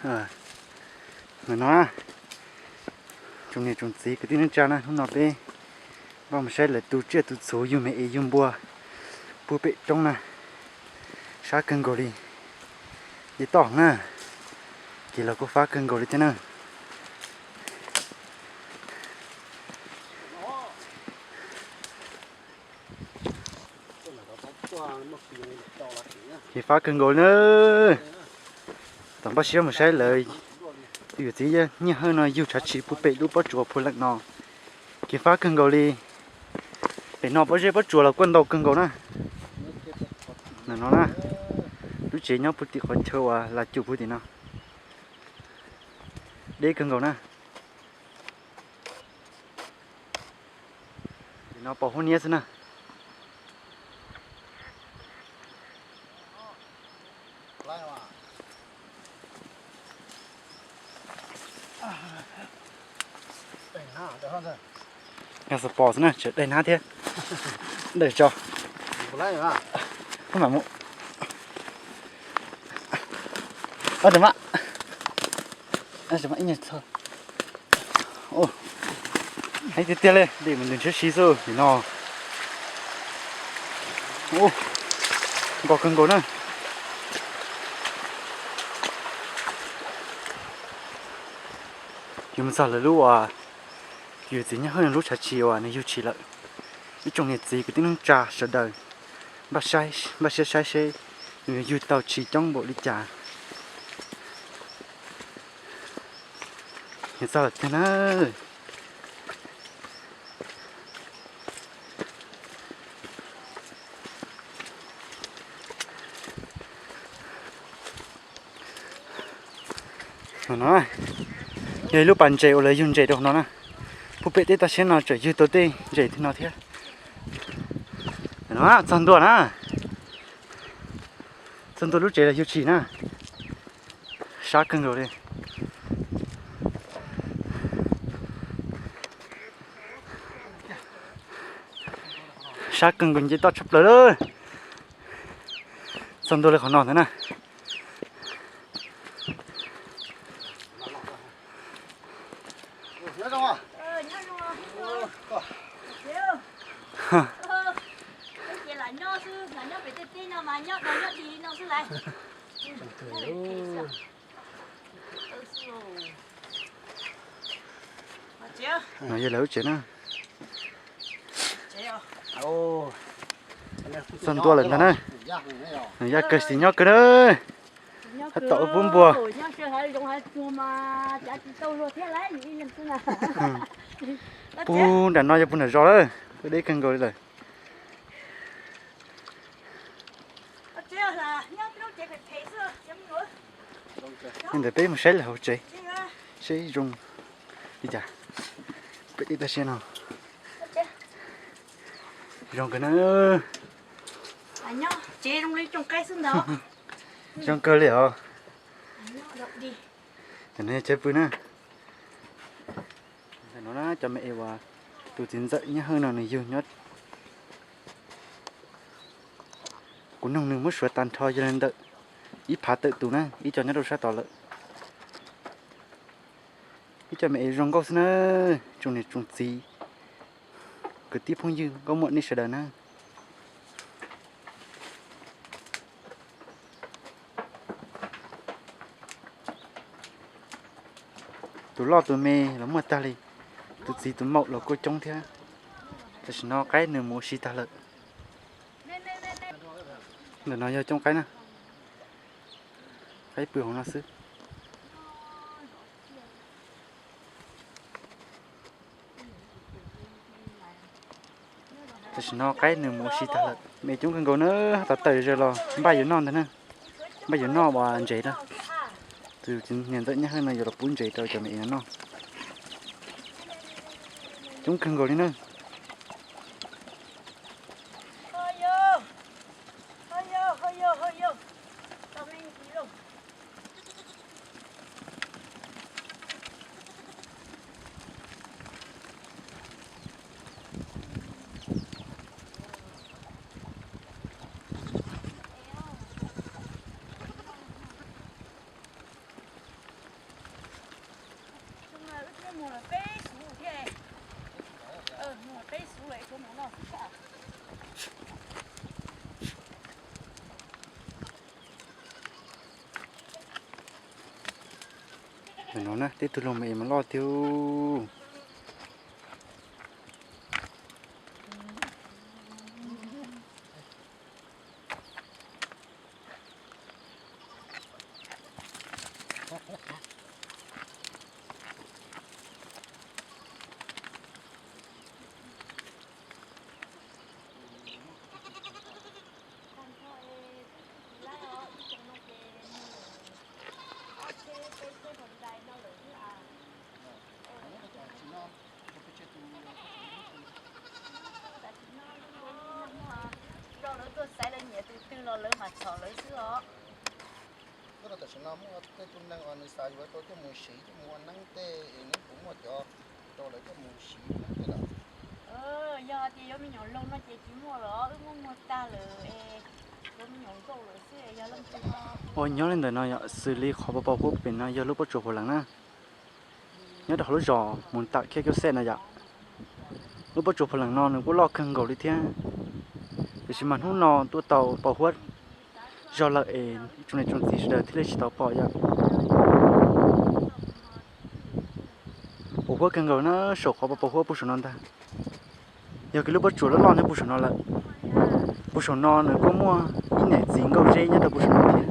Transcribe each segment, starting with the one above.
Ntawm no na, tsoom niam tsoom txiv kwv tij neej tsa na, hnub no peb npaj mus saib lawv tu tsiaj tu txhu yug me es yug npua puag pem roob na, sab kawg nkaus li. Yeej toj na, kev los kuj fab kawg nkaus li thiab na. Kev fab kawg nkaus na. Tom npaj siab mus saib lawv tus yawm txiv Nyiaj Hawj no yug tshav tshis puag pem lub pob tsuas puag leej no. Kev fab kawg nkaus li. Pem no pob zeb pob tsuas los kuj ntau kawg nkaus na. Ntawm no na, lub tsev nyob puag tim qhov chaw uas las cum puag tim no. Deb kawg nkaus na. Tim no pom huab niab xwb na. Yog xav pom xwb na, tseem daig hnab thiab. Daig tso. Koj mam mus. Ib nyuag txho. Heev tiag tiag li, dej mus ntws ntshiab si xwb tim no. Nkos kawg nkaus na. Yuav mus txog lawv lub uas, yawm txiv Nyiaj Hawj lub tshav tshis uas nws yug tshis lawm. Ib tsoom niam txiv kwv tij neej tsa sawv daws, npaj siab saib seb nws yug tau tshis coob npaum li cas. Yuav txog lawm tiag na. No yog ib lub pas ntses uas lawv yug ntses rau no na. Puag pem tej toj siab no tseem yug tau tej ntses thiab no thiab. No txog ntua na, txog ntua lub tsev lawv yug tshis na. Sab kawg nkaus li. Sab kawg nkaus, nce toj tshaj plaws lawm. Txog ntua li qhov no ntag na. No yog lawv lub tsev na. Txog ntua lawm ntag na. Yaj kawg xis nyob kawg na. Tab tom ua pub npua. Pub nram no yog pub nram zos lawm, deb kawg nkaus li lawm. Li ntawd peb mus saib lawv hauv tsev, seb zoo li cas. Pem ib tag siab no zoo kawg na. Zoo kawg li os. Cov no yog chaw pw na. Ntawm no na, cov me es uas tus txiv ntxawm Nyiaj Hawj no nws yug nyob. Kuv noog nws muab suav tag nrho yog li ntawm ib phav tawm tus na, ib co nyob rau sab tod lawm. Ib co me es zoo nkauj xwb na, tsoom niam tsoom txiv, kwv tij phooj ywg nkauj muam nej sawv daws na. Tus loj tus me los muaj tag li, tus txiv tus maum los kuj coob thiab. Tam sim no qaib nws mus ua si tag lawm. Ntawm no yog coob qaib na, qaib pw hauv no xwb. Tam sim no qaib nws mus ua si tag lawm. Me coob kawg nkaus na, tau tawm zaws los npaj yuav noj ntag na. Npaj yuav noj uas ntses na. Tus niam ntxawm Nyiaj Hawj no yuav los pub ntses rau cov me es no noj. Coob kawg nkaus li na. Peb xub thiab, peb xub lawm, tshuav mus no xwb. Ntawm no na, tej tug loog mas es mas loj tiag. Rau lawv tuaj xaiv lawv nyiam tus twg los lawv mam txhom lawv xwb os. Nyob rau tam sim no muaj tej tug neeg uas nws xav yuav tau coj mus siv coj mus ua neeb tej es nws kuj muaj cov rau lawv coj mus siv ua neeb tej lawm. Yog tias yuav me nyuam laug no ces tsis muaj lawm, wb muab muag tag lawm es yuav me nyuam nkauj lawm xwb, yog leej twg no. Uas nyob li ntawm no yom, xws li qhov pos pos huab pem no yog lub pob tsuas phuv lees na. Nyob rau hauv lub zos mus tam khiab kiab xej no yom. Lub pob tsuas phuv lees no nws kuj loj kawg nkaus li thiab, tiam sis mas hnub no tuaj tau pos huab zog lawm es tsoom niam tsoom txiv sawv daws thiaj li tsis tau pom yom. Pos huab kawg nkaus na, saum qhov pos pos huab puag saum no ntag. Yog kiag lub pob tsuas loj loj nyob puag saum no lawm. Puag saum no nws kuj muaj ib niam txiv nkauj zeb nyob rau puag saum no thiab.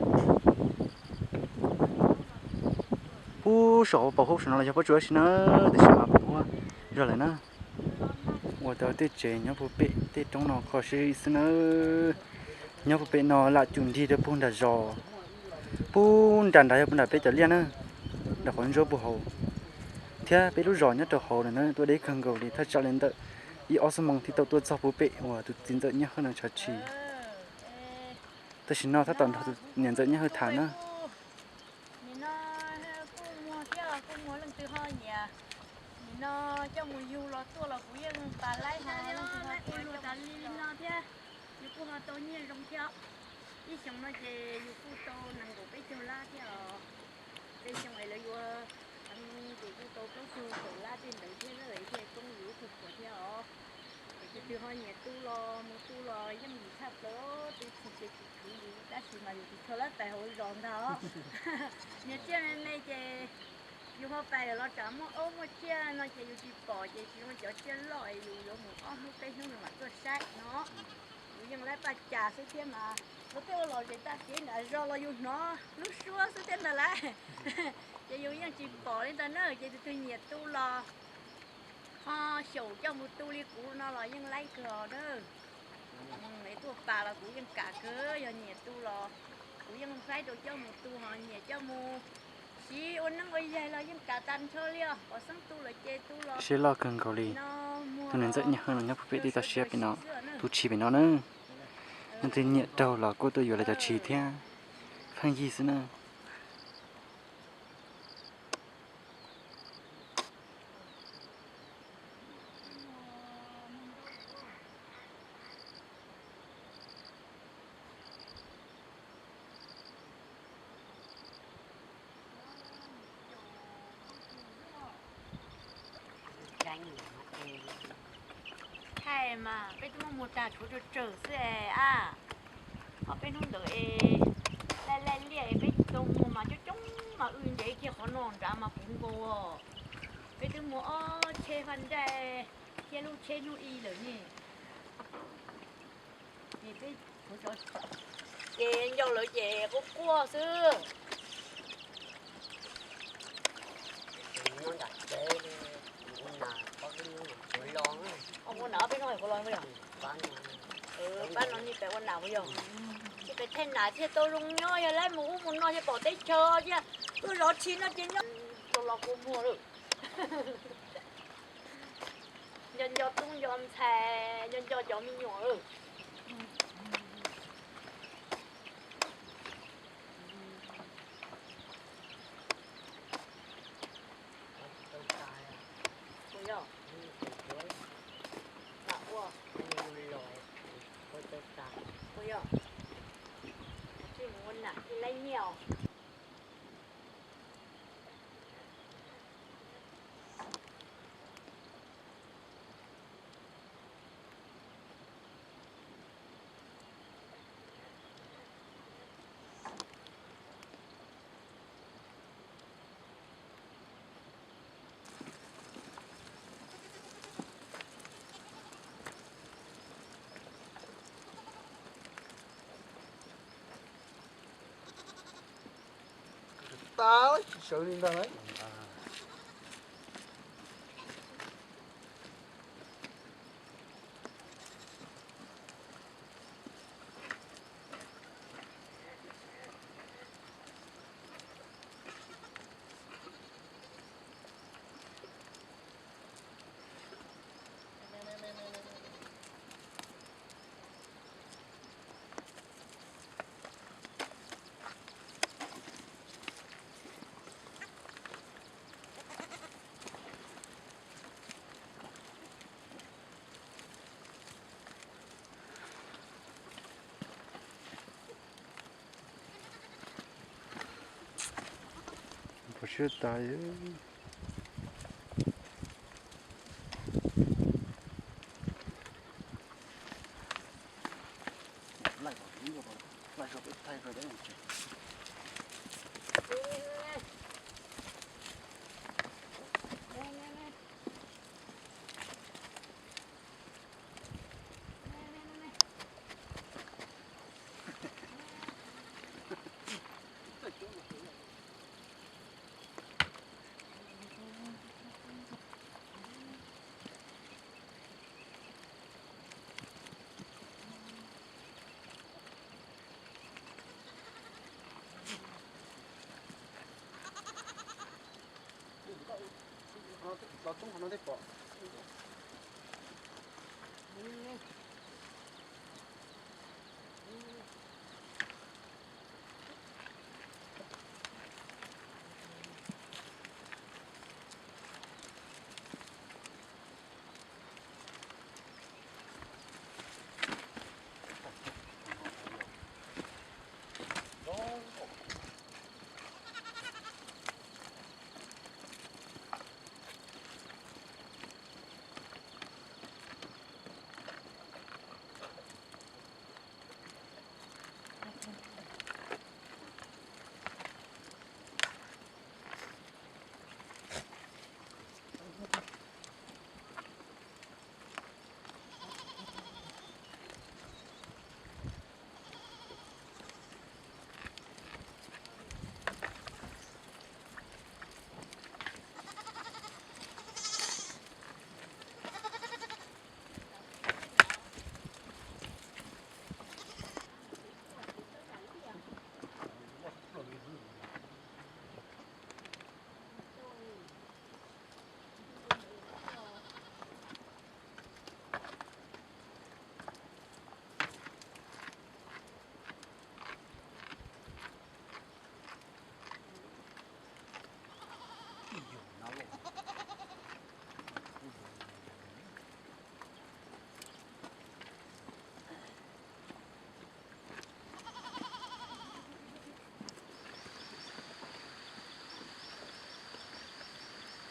Puag saum pos huab puag saum no los yog pob tsuas ib si na, tiam sis mas pos huab zog lawm na. Ua tau tej tsev nyob puag pem tej roob no kho siab xwb na. Nyob puag pem no lam cum nrig rau puag nram zos, puag nram nrad yog puag nram peb cov liaj na, nram qhov ntsuab puag hauv. Thiab peb lub zos nyob rau hauv lawm na, tuaj deb kawg nkaus li, thaj tsam li ntawm ib ob xuab moos thiaj tau tuaj txog puag pem uas tus txiv ntxawm Nyiaj Hawj no tshaj tshis. Tam sim no tab tom nrog tus niam ntxawm Nyiaj Hawj tham na. Nim no kuj muag thiab, kuj muag, leej twg ho nyiam nim no coj mus yug los tuaj los kuv yeej pas laib ho. Leej twg ho tuaj tas li no thiab, yus kuj ho tau nyiaj zoo thiab. Ib xyoos no ces yus kuj tau nees nkaum peb caug lab thiab os. Tej xyoo es lawv yuav heev ces kuj tau plaub caug kaum lab tej ntawd thiab, thiaj koob yus ib tug phuam thiab os. Es tus twg ho nyiam tu los mus tu los yeej yim tshaj plaws, tu tsis ces tsis khwv li, tab sis mas yus tsis tshua lab pais hauv zos ntag os. Niag tsiaj me me ces yus ho pais lawm los tsam muaj aub muaj tsiaj no ces yus tsis pom, ces tsis zoo cov tsiaj loj es yus yuav mus ob hnub peb hnub yus mam tuaj saib no. Yus yeej laib paj cas xwb thiab mas, luag tej ua lom zem tag kev nram zos los yus hnov lub suab xwb thiab ntag lauj. Ces yus yeej tsis pom li ntag na, ces tus twg nyiam tu los ho xyaum coj mus tu li kuv no los yeej laib kawg os na. Mus es tuaj pas los kuv yeej kam kawg, yog nyiam tu los kuv yeej laib rau coj mus tu, ho nyiam coj mus siv ua neeb ua yaig los yeej kam tag nrho li os. Pom xeeb tu lawm ces tu los. Siab loj kawg nkaus li. Tus niam ntxawm Nyiaj Hawj no nyob puag pem tej toj siab pem no, tus tshis pem no na. Leej twg nyiam raug los kuj tuaj yuav los cov tshis thiab, pheej yig xwb na. Thaij mas peb twb muab muag tag tshuav tsawg tsawg xwb es a. Ob peb hnub ntawd es laij laij liaj es peb tsis tau muag mas coob coob mas wb nce kiag qhov no nrad mas puv nkaus. Peb twb muag ob tsheb faj nraij thiab lub tsheb hnub i lawm ne. Ces nco lawv ces quaj quaj xwb. Ua na ob peb hnub kuv los yog, pab no ni pem ua nam kuv yog, tsis pem thej nam thiaj tau zoo nyob, yog lawv mus ub mus no thiaj pom teb chaws thiab. Tuaj zov tshis no ces nyob los los kua muag lawm. Nco nco tub nco ntxhais, nco nco cov me nyuam lawm. Puas yog? Mam ua. Puas yog? Mus ua nam ib laib nyiaj os. Tas tsis sawv li ntag lauj. Pov siab tas.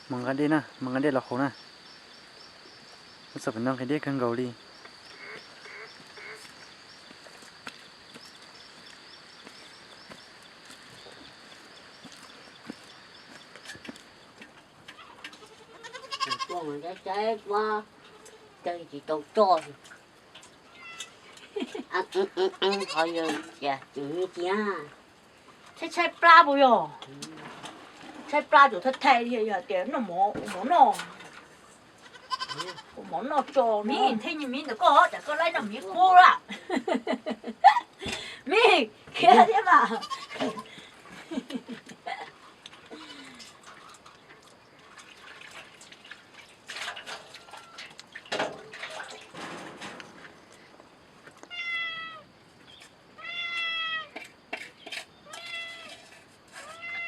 Mas nqa dej na, mas nqa dej los haus na. Muab txog pem no nqhis dej kawg nkaus li. Tsis tau tso, qhov yog tias tshaib tshaib plab puas yog? Tshaib plab ces thaij thaij li yog tias noj mov, ua mov noj, ua mov noj tso. Miv, thiaj miv ntawm koj, tsam koj laib noj miv qub lawm. Miv, khiav thiab mas.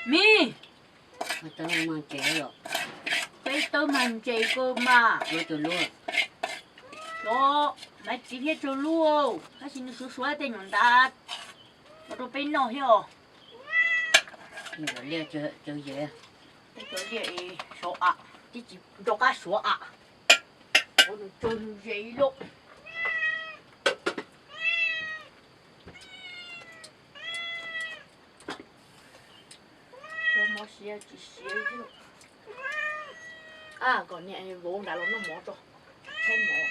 Miv, peb tawb mag ntses kawg mas. Cov Maiv Txiv thiab Tsawg Lub, tab sis nws suav suav tej nyuam ntawd ua rau peb noj thiab os. Cov liaj, cov liaj, sov am, tib tsis rov qab suav am, ua nws tsawg nws ze ib lub. Xyov mov siav tsis siav. Ab, kom niam vauv nrad los noj mov tso, tshaib mov.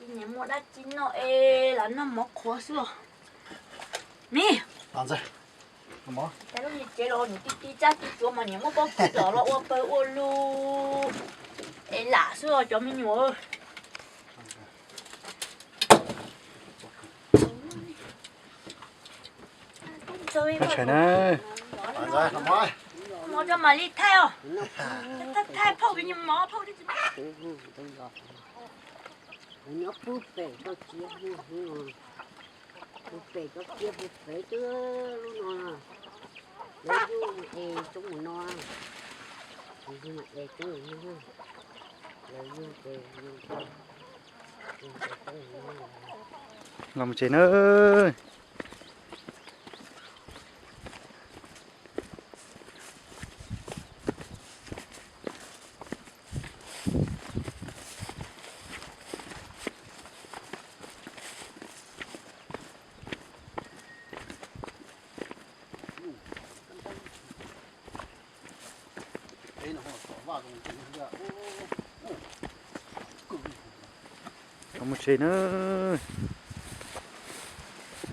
Niam muaj dab tsi noj es lam noj mov qhuav xwb os. Niam, lub niag tsev los nws ti ti tsab ti tsuav mas niam muab pob kws los los ua pawg ua lug es lam xwb os cov me nyuam. Tshais na. Mov tso mam li thaij os. Thaij phauj, phauj. Nyob pub pem toj siab, pub pem toj siab pub pem twb lub no, lawv yug es coob mus no, es coob mus no, lawv yug ces yug, los mus tsev na. Los mus tsev na.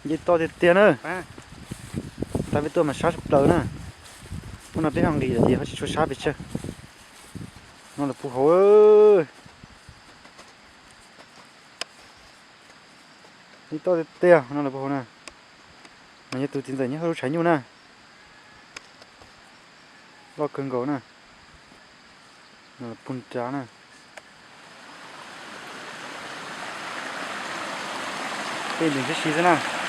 Nce toj tiag tiag na. Tag peb tuaj mas sab tshaj plaws na. Hnub no peb ho nqis lawm ces ho tsis tshua sab pes tsawg. No lawv puag hauv. Nce toj tiag tiag no lawv puag hauv na. Mas yog tus txiv ntxawm nyob hauv lub tshav nyuj na. Loj kawg nkaus na. No lawv puag nrad na. Tej ntawd sib si xwb na.